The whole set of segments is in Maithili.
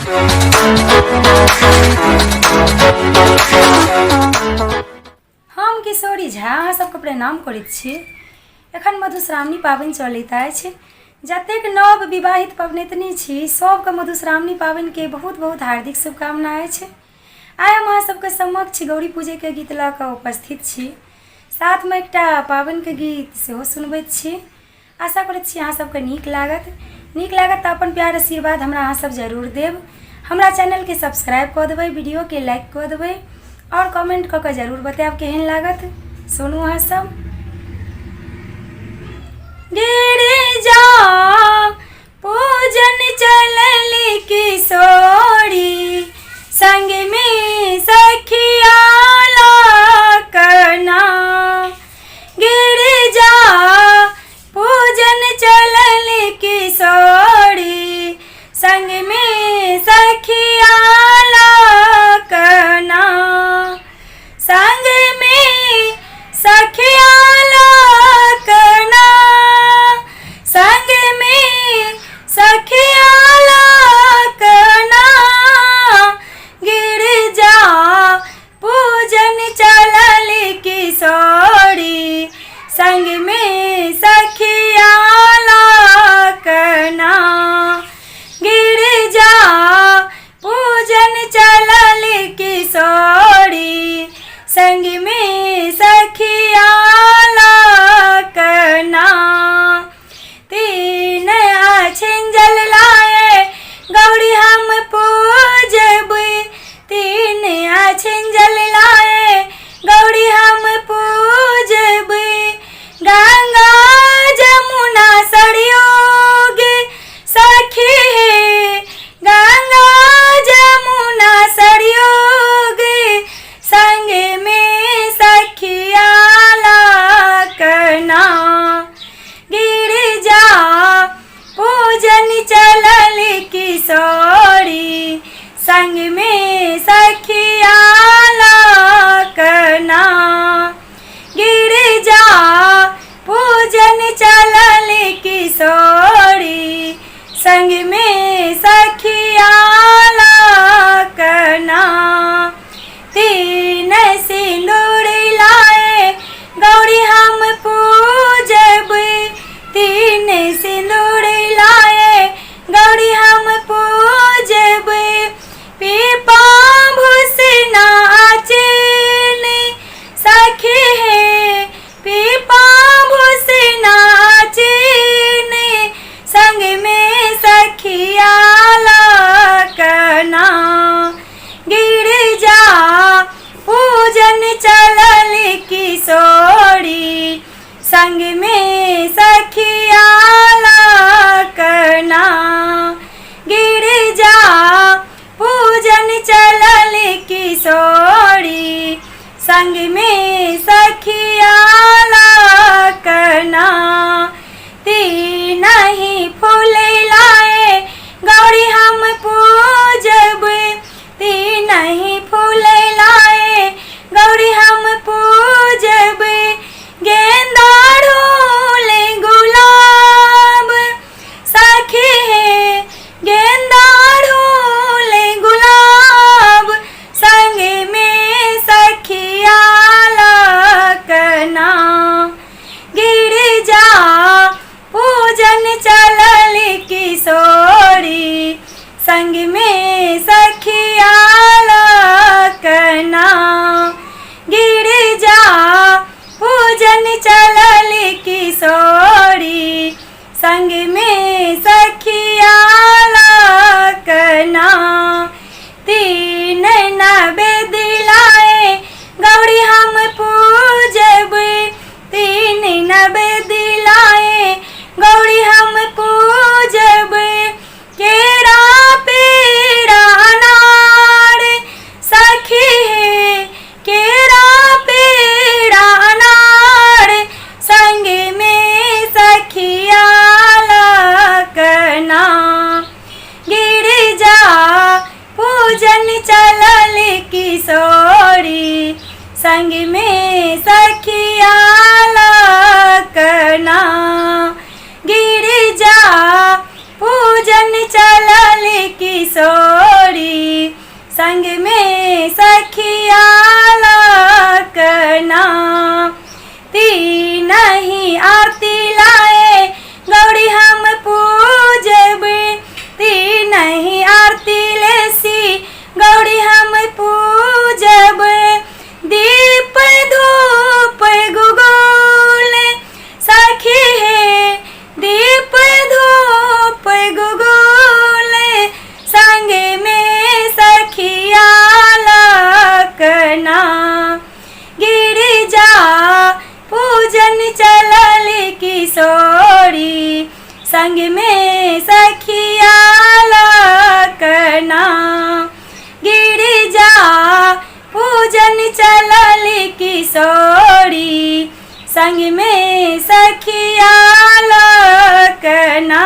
हम किशोरी झा अहाँ सबके प्रणाम करैत छी। एखन मधुश्रावणी पाबनि चलैत अछि। जतेक नव विवाहित पबनैतनी छी सबके मधुश्रावणी पाबनिके बहुत बहुत हार्दिक शुभकामना अछि। आइ हम अहाँ सबके समक्ष गौरी पूजैके गीत लऽ कऽ उपस्थित छी। साथमे एकटा पाबनिके गीत सेहो सुनबैत छी। आशा करैत छी अहाँ सबके नीक लागत। नीक लागत तऽ अपन प्यार आशीर्वाद हमरा अहाँ सब जरूर देब। हमरा चैनलके सब्सक्राइब कऽ देबै, वीडियोके लाइक कऽ देबै आओर कमेंट कऽ कऽ जरूर बतायब केहन लागत। सुनू अहाँ सब। गिरिजा पूजन चलल किशोरी संग में सखिया कना। गिरिजा पूजन चलल किशोरी संग में सखिया कना। संग में सखिया कना। संग में सखिया कना। गिरिजा पूजन चलल किशोरी संग में सखिया कना। गिरिजा पूजन चलल किशोरी संग में सखिया कना। तीन अछिंजल लाए गौरी हम पूजबै। तीन अछिंजल लाए गौरी हम पूजबै। गंगा जमुना सरयोग सखी हे। गंगा जमुना सरयोग संग में सखिया कना। गिरिजा पूजन चलल किशोरी संग में सखिया कना। गिरिजा पूजन चलल किशोरी संग में सखिया कना। तीन सिंदूर लाए गौरी हम पूजबै। तीन सिंदूर लाए गौरी हम पूजबै। पीपा भूषणा चीन सखी हे। पीपा भूषणा चीन संग में सखिया कना। गिरिजा पूजन चलल किशोरी संग में सखिया कना। गिरिजा पूजन चलल किशोरी संग में सखिया कना। तीन ही फूल लाए गौरी हम पूजबै। तीन ही फूल लाए गौरी हम पूजबै। गेंदा ढोल गुलाब सखी हे। गेंदा ढोल गुलाब संग में सखिया कना। गिरिजा पूजन चलल किशोरी संग में सखिया कना। गिरिजा पूजन चलल किशोरी संग में सखिया कना। तीन नवेद लाए गौरी हम पूजबै। तीन नवेद लाए गौरी हम पूजबै। केरा पेड़ा अनार संग में सखिया लकना। तीन ही आरती लाए गौरी हम पूजब, तीन ही आरती लेसी गौरी हम पूजब। दीप धूप गुगुल सखी हे, दीप धूप गुगुल संग में सखिया लकना। गिरिजा पूजन चलल किशोरी संग में सखिया लकना। गिरिजा पूजन चलल किशोरी संग में सखिया लकना।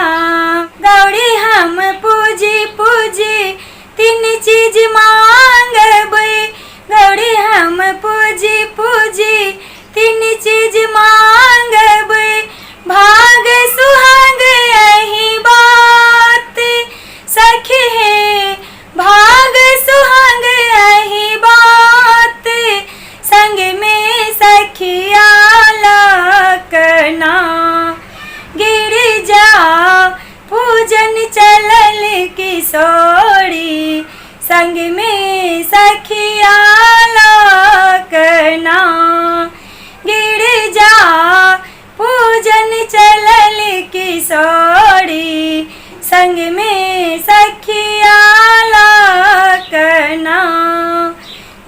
गौरी हम पूजी पूजी तीन चीज मांगबै, गौरी हम पूजी पूजी तीन चीज मांगबै। भाग सुहाग एहि बात सखी हे, भाग सुहाग एहि बात संग में सखिया लकना। गिरिजा पूजन चलल किशोरी संग में सखिया लकना। गिरिजा पूजन चलल किशोरी संग में सखिया लकना।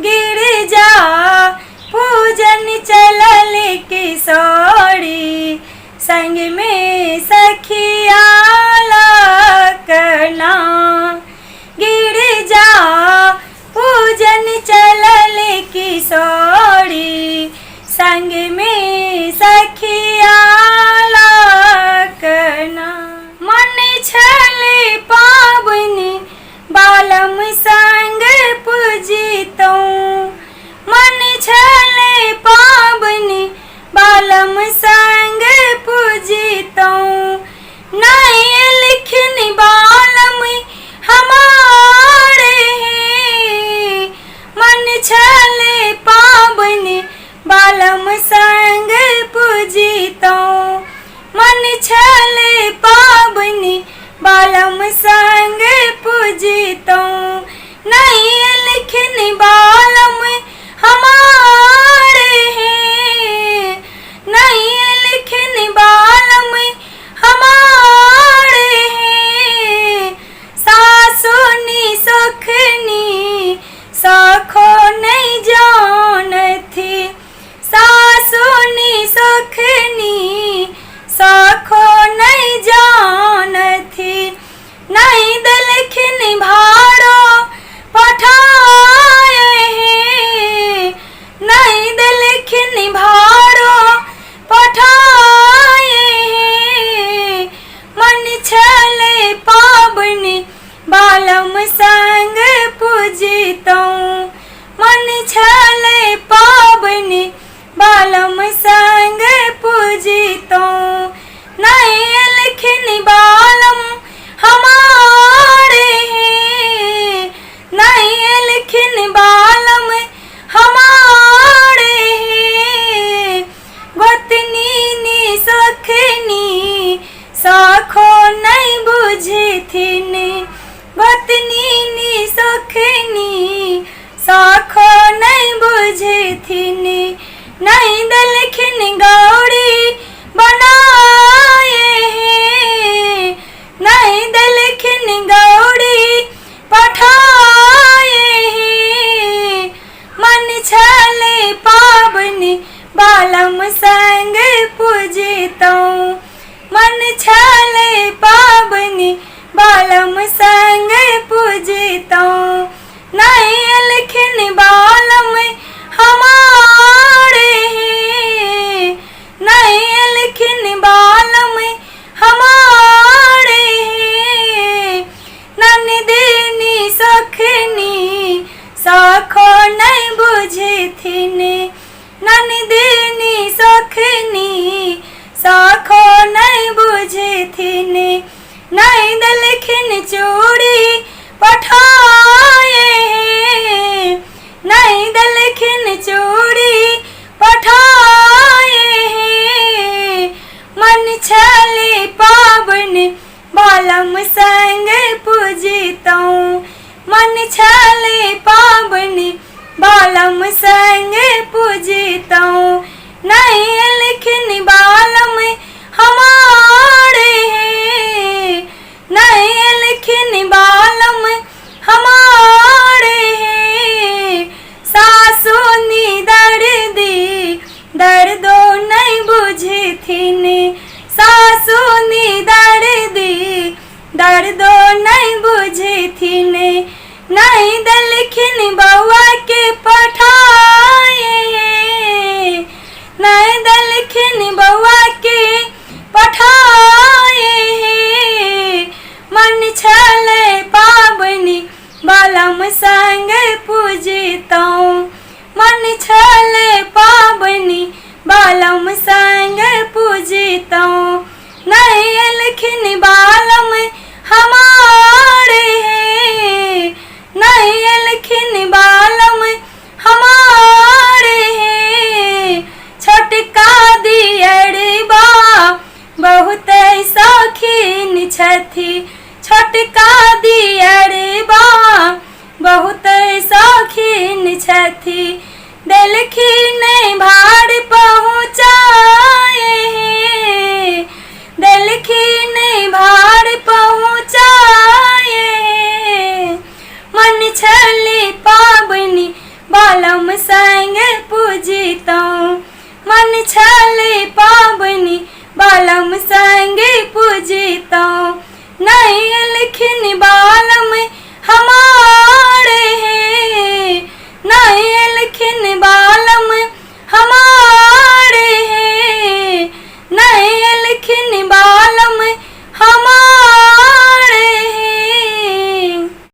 गिरिजा पूजन चलल किशोरी संग में सखिया लकना। गिरिजा पूजन चलल किशोरी संग में सखिया लकना। मन छले पाबनि बालम संग पूजितौं, मन छले पाबनि बालम संग पूजितौं। नहीं एलखिन बालम हमारे हे, मन छले पाबनि बालम संग पूजितौं। मन छले पाबनि बालम संग पूजितौं। नहीं एलखिन बालम हमारे हे, नहीं एलखिन बालम हमारे हे। सासुनी सुखनी सखो नहीं जानथी, सासुनी सुखनी सखो नहीं जानथी। नहीं देलखिन भाड़ो पठाए हे, नहीं देलखिन भाड़ो पठाए हे। मन छले पाबनि बालम संग पूजितौं, मन छले पाबनि बालम संग पूजितौं। नहीं एलखिन बालम हमारे हे, नहीं एलखिन बालम हमारे हे। गोतनी नी सखनी सखो नहीं बुझथिन, गोतनी नी सखनी सखो नहीं बुझथिन। नहीं देलखिन गौरी बनाए हे, नहीं देलखिन गौरी पठाए हे। मन छले पाबनि बालम संग पूजितौं, मन छले पाबनि बालम संग पूजितौं। नहीं एलखिन बालम हमारे हे, नहीं एलखिन बालम हमारे हे। ननदिनी सखनी सखो नहीं बुझथिन, ननदिनी सखनी सखो नहीं बुझथिन। नहीं देलखिन चूड़ी पठाए हे, पाबनि बालम संगे पूजितहुँ। नहि एलखिन बालम हमार हे, नहि एलखिन बालम हमार हे। सासु निदर्दी दर्दो नहि बुझथिन, सासु निदर्दी दर्दो नहि बुझथिन। नहि देलखिन बौआ के पठाए, नहि देलखिन बौआ के पठाए। मन छलै पाबनि बालम संग पूजितहुँ, मन छलै पाबनि बालम संग पूजितहुँ। नहि एलखिन बालम हमार हे, नहि एलखिन बालम हमार हे। छोटका दियरबा बहुत शौकीन छथि, छोटका दियरबा बहुत शौकीन छथि। देलखिन भार पहुँचाए, देलखिन भार पहुँचाए। मन छली पाबनि बालम संग पूजितहुँ, मन छली पाबनि बालम संग पूजितहुँ। नहि एलखिन बालम हमार